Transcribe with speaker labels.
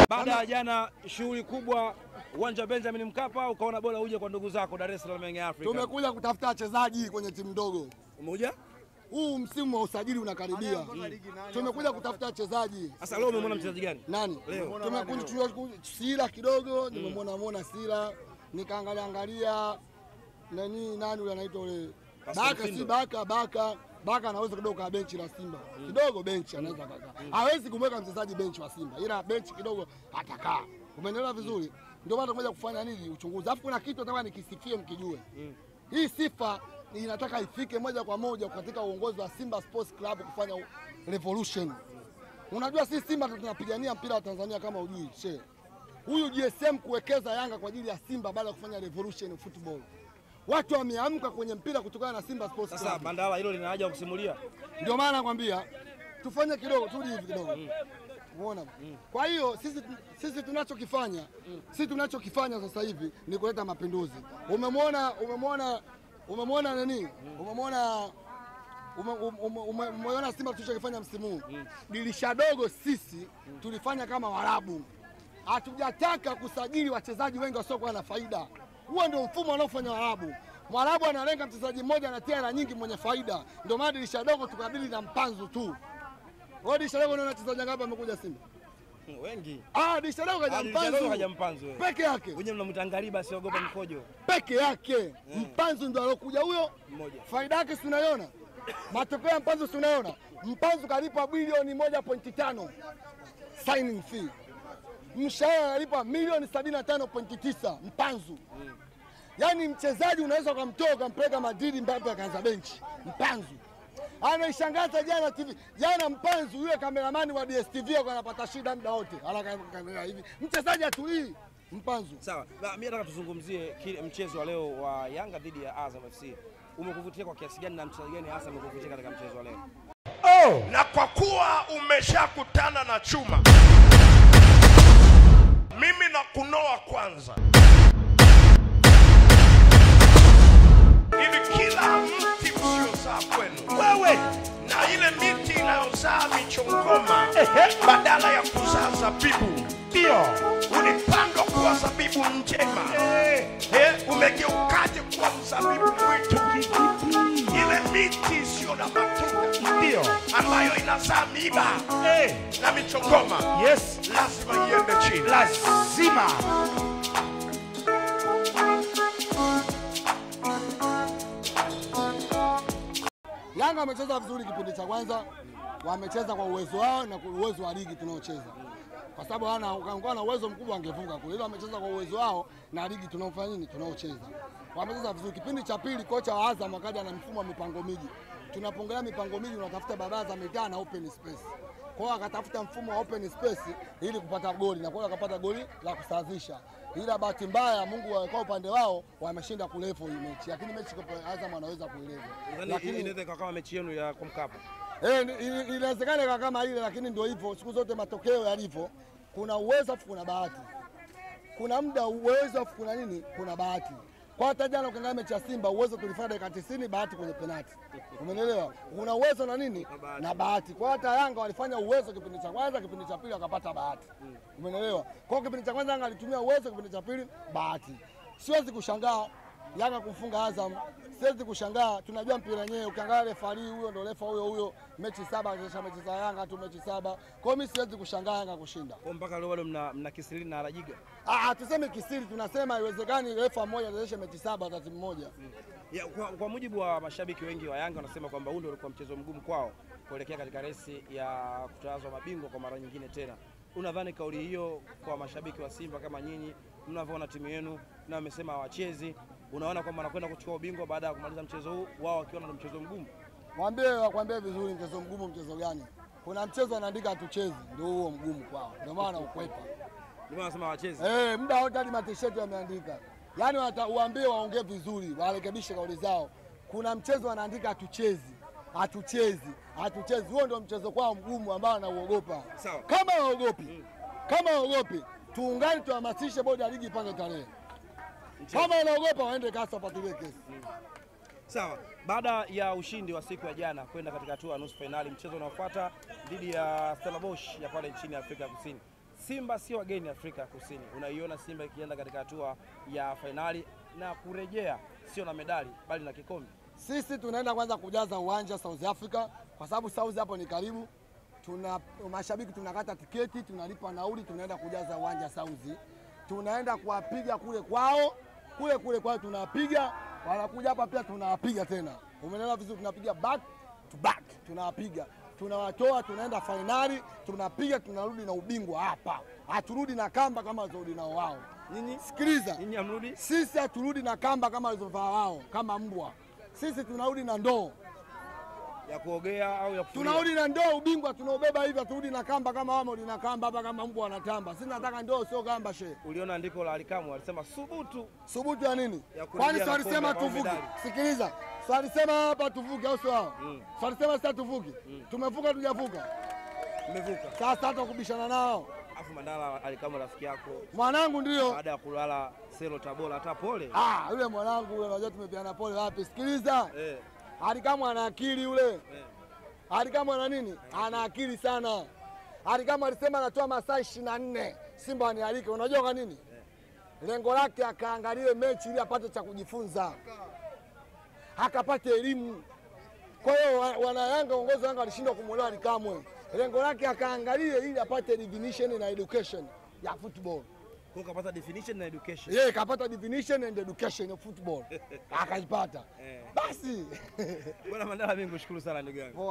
Speaker 1: Baada ya jana shughuli kubwa uwanja wa Benjamin Mkapa, ukaona bora uje kwa ndugu zako Dar es Salaam Young Africa.
Speaker 2: Tumekuja kutafuta wachezaji kwenye timu ndogo.
Speaker 1: Umekuja?
Speaker 2: Huu msimu wa usajili unakaribia. Tumekuja kutafuta wachezaji.
Speaker 1: Sasa leo umemwona mchezaji gani?
Speaker 2: Nani?
Speaker 1: Leo.
Speaker 2: Tumekuja Sila kidogo, nimemwona Sila, nikaangalia angalia nani yule anaitwa yule Baka, si Baka, Baka. Baka anaweza kidogo kwa benchi la Simba. Kidogo benchi anaweza kakaa. Hawezi kumweka mchezaji benchi wa Simba. Ila benchi kidogo atakaa. Umeelewa vizuri? Ndio maana tumekuja kufanya nini? Uchunguzi. Alafu kuna kitu nataka nikisifie mkijue. Hii sifa inataka ifike moja kwa moja katika uongozi wa Simba Sports Club kufanya revolution. Unajua sisi Simba tunapigania mpira wa Tanzania kama hujui. She. Huyu GSM kuwekeza Yanga kwa ajili ya Simba baada ya kufanya revolution football. Watu wameamka kwenye mpira kutokana na Simba Sports Club.
Speaker 1: Sasa Mandala hilo lina haja kusimulia.
Speaker 2: Ndio maana nakwambia tufanye kidogo, turudi hivi kidogo. Unaona? Kwa hiyo sisi tunachokifanya, sisi tunachokifanya sasa hivi ni kuleta mapinduzi. Umemwona nani? Umeona Simba tulichokifanya msimu huu. Dirisha dogo sisi tulifanya kama Waarabu. Hatujataka kusajili wachezaji wengi wasiokuwa na faida. Huo ndio mfumo wanaofanya Waarabu. Mwarabu analenga mchezaji mmoja anatia hela nyingi mwenye faida. Ndio maana dirisha dogo tukabili na Mpanzu tu. Wewe dirisha dogo unaona wachezaji ngapi amekuja Simba?
Speaker 1: Wengi.
Speaker 2: Dirisha dogo haja Mpanzu. Peke yake.
Speaker 1: Wenyewe mnamtangalia basi ogopa mkojo.
Speaker 2: Peke yake. Mpanzu ndio alokuja huyo.
Speaker 1: Mmoja.
Speaker 2: Faida yake si unaiona? Matokeo ya Mpanzu si unaona? Mpanzu kalipa bilioni 1.5 signing fee. Mshahara analipa milioni 75.9 Mpanzu. Yaani mchezaji unaweza ukamtoa ukampeleka Madrid, Mbappe akaanza benchi. Mpanzu. Anaishangaza jana TV. Jana Mpanzu yule kameramani wa DSTV anapata shida muda wote. Haraka kamera hivi. Mchezaji atulii Mpanzu.
Speaker 1: Sawa. Mimi nataka tuzungumzie kile mchezo wa leo wa Yanga dhidi ya Azam FC. Umekuvutia kwa kiasi gani na mchezaji gani hasa umekuvutia katika mchezo wa leo?
Speaker 3: Oh, na kwa kuwa umeshakutana na chuma, mimi na kunoa kwanza. Hivi kila mti usiozaa kwenu wewe, na ile miti inayozaa michongoma badala ya kuzaa zabibu, ndio ulipandwa kuwa zabibu njema, umegeukaje kuwa mzabibu mwitu? Ile miti isiyo na matunda ndio ambayo inazaa miiba na michongoma, yes, lazima iende chini,
Speaker 4: lazima.
Speaker 2: Yanga wamecheza vizuri kipindi cha kwanza, wamecheza kwa uwezo wao na uwezo wa ligi tunaocheza. Kwa sababu hawana uwezo mkubwa wangefunga kule. Ila wamecheza kwa uwezo wao na ligi tunaofanya nini tunaocheza. Wamecheza vizuri kipindi cha pili, kocha wa Azam akaja na mfumo wa mipango miji. Tunapongelea mipango miji unatafuta barabara za mitaa na open space. Kwa hiyo akatafuta mfumo wa open space ili kupata goli na kwa hiyo akapata goli la kusawazisha. Ila bahati mbaya Mungu alikuwa upande wao, wameshinda kulevo hii mechi. Lakini mechi kwa Azam anaweza kuilevo.
Speaker 1: Lakini inaweza kama mechi yenu ya kwa Mkapa.
Speaker 2: Inawezekana kama ile, lakini ndio hivyo siku zote matokeo yalivyo. Kuna uwezo afu kuna bahati. Kuna muda uwezo afu kuna nini? Kuna bahati. Kwa hata jana ukiangalia mechi ya Simba uwezo tulifanya dakika 90, bahati kwenye penalti. Umeelewa? Kuna uwezo na nini? Na bahati. Kwa hata Yanga walifanya uwezo kipindi cha kwanza, kipindi cha pili wakapata bahati. Umeelewa? Kwa kipindi cha kwanza Yanga alitumia uwezo, kipindi cha pili bahati. Siwezi kushangaa Yanga kumfunga Azam. Siwezi kushangaa, tunajua mpira wenyewe. Ukiangalia refari huyo ndio refa huyo huyo, mechi 7 anacheza mechi za Yanga tu mechi 7. Kwa hiyo mimi siwezi kushangaa Yanga kushinda.
Speaker 1: Kwa mpaka leo bado mna kisiri na Rajiga.
Speaker 2: Tuseme kisiri, tunasema haiwezekani refa mmoja achezeshe mechi 7 za timu moja.
Speaker 1: Ya, kwa mujibu wa mashabiki wengi wa Yanga wanasema kwamba huu ndio ulikuwa mchezo mgumu kwao kuelekea katika resi ya kutawazwa mabingwa kwa mara nyingine tena. Unadhani kauli hiyo kwa mashabiki wa Simba kama nyinyi mnavyoona timu yenu na wamesema hawachezi, unaona kwamba wanakwenda kuchukua ubingwa baada ya kumaliza mchezo huu wao wakiona ndio mchezo mgumu?
Speaker 2: Mwambie wakwambie vizuri mchezo mgumu mchezo gani? Kuna mchezo anaandika hatuchezi, ndio huo mgumu kwao. Ndio maana ukwepa.
Speaker 1: Ndio maana wanasema hawachezi.
Speaker 2: Muda wote hadi matisheti wameandika. Yaani uambie waongee vizuri, warekebishe kauli zao. Kuna mchezo anaandika hatuchezi. Hatuchezi, hatuchezi. Huo ndio mchezo kwao mgumu ambao wanauogopa. Kama waogopi. Kama waogopi, tuungane tuhamasishe bodi ya ligi ipange tarehe. Kama wanaogopa waende kasa wapatiwe kesi.
Speaker 1: Sawa. Baada ya ushindi wa siku ya jana kwenda katika hatua ya nusu finali, mchezo unaofuata dhidi ya Stellenbosch ya pale nchini Afrika Kusini. Simba sio wageni Afrika Kusini. Unaiona Simba ikienda katika hatua ya fainali na kurejea sio na medali bali na kikombe.
Speaker 2: Sisi tunaenda kwanza kujaza uwanja South Africa kwa sababu South hapo ni karibu. Tuna mashabiki, tunakata tiketi, tunalipa nauli, tunaenda kujaza uwanja South. Tunaenda kuwapiga kule kwao, kule kule kwao tunawapiga, wanakuja hapa pia tunawapiga tena. Umeelewa vizuri? Tunapiga back to back, tunawapiga. Tunawatoa, tunaenda fainali, tunapiga, tunarudi na ubingwa hapa. Haturudi na kamba kama walizorudi nao wao.
Speaker 1: Nyinyi
Speaker 2: sikiliza.
Speaker 1: Nyinyi hamrudi?
Speaker 2: Sisi haturudi na kamba kama walizovaa wao, kama mbwa. Sisi tunarudi na ndoo
Speaker 1: ya kuogea au ya kufulia.
Speaker 2: Tunarudi na ndoo, ubingwa tunaobeba hivi, turudi na kamba kama wao na kamba hapa kama mbwa wanatamba. Sisi nataka ndoo sio kamba she.
Speaker 1: Uliona andiko la Alikamwe alisema subutu.
Speaker 2: Subutu ya nini? Kwani si alisema tuvuke? Sikiliza. Si alisema hapa tuvuke au sio hao? Si alisema sasa tuvuke. Tumevuka tujavuka?
Speaker 1: Tumevuka.
Speaker 2: Sasa hata kubishana nao.
Speaker 1: Afu Mandala Alikamwe rafiki yako.
Speaker 2: Mwanangu ndio.
Speaker 1: Baada ya kulala selo Tabora hata pole.
Speaker 2: Ah, yule mwanangu yule unajua tumepeana pole wapi? Sikiliza. Alikamwe ana akili yule. Alikamwe ana nini? Ana akili sana. Alikamwe alisema anatoa masaa 24 Simba anialike. Unajua kwa nini? Lengo lake akaangalie mechi ili apate cha kujifunza. Akapate elimu. Kwa hiyo wana Yanga, uongozi wa Yanga walishindwa kumuelewa Alikamwe. Lengo lake akaangalie ili apate definition na education ya football.
Speaker 1: Kwa kapata definition na education.
Speaker 2: Yeye kapata definition and education of football. Akaipata. Basi.
Speaker 1: Bwana Mandala, mimi nikushukuru sana ndugu yangu.